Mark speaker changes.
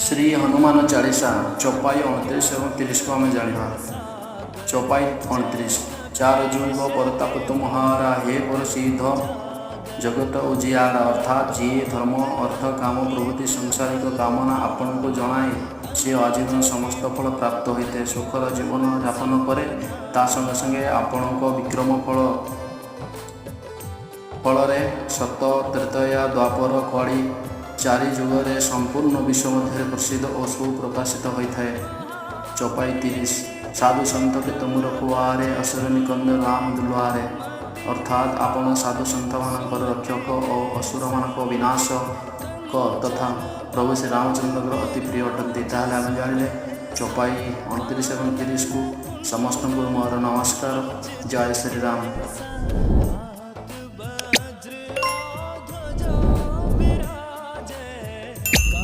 Speaker 1: ଶ୍ରୀ ହନୁମାନ ଚାଳିଶା ଚୌପାଇ 29 ଏବଂ 30କୁ ଆମେ ଜାଣିବା। ଚୌପାଇ 29। ଚାର ଯୁଗ ପରତାପ ତୁମହାରା, ହେ ପ୍ରସିଦ୍ଧ ଜଗତ ଉଜିଆରା। ଅର୍ଥାତ୍ ଯିଏ ଧର୍ମ, ଅର୍ଥ, କାମ ପ୍ରଭୃତି ସାଂସାରିକ କାମନା ଆପଣଙ୍କୁ ଜଣାଏ, ସେ ଆଜୀବନ ସମସ୍ତ ଫଳ ପ୍ରାପ୍ତ ହୋଇଥାଏ, ସୁଖର ଜୀବନ ଯାପନ କରେ। ତା ସଙ୍ଗେ ସଙ୍ଗେ ଆପଣଙ୍କ ବିକ୍ରମ ଫଳରେ ସତ, ତ୍ରେତୟା, ଦ୍ୱାପର, କଳି ଚାରି ଯୁଗରେ ସମ୍ପୂର୍ଣ୍ଣ ବିଶ୍ୱ ମଧ୍ୟରେ ପ୍ରସିଦ୍ଧ ଓ ସୁପ୍ରକାଶିତ ହୋଇଥାଏ। ଚୌପାଇ 30। ସାଧୁ ସନ୍ଥ କେ ତୁମ ରଖୁଆରେ, ଅସୁର ନିକନ୍ଦନ ରାମ ଦୁଲାରେ। ଅର୍ଥାତ୍ ଆପଣ ସାଧୁ ସନ୍ଥମାନଙ୍କର ରକ୍ଷକ ଓ ଅସୁରମାନଙ୍କ ବିନାଶକ ତଥା ପ୍ରଭୁ ଶ୍ରୀ ରାମଚନ୍ଦ୍ରଙ୍କର ଅତି ପ୍ରିୟ ଅଟନ୍ତି। ତାହେଲେ ଆମେ ଜାଣିଲେ ଚୌପାଇ 29 ଏବଂ 30କୁ। ସମସ୍ତଙ୍କୁ ମୋର ନମସ୍କାର। ଜୟ ଶ୍ରୀରାମ।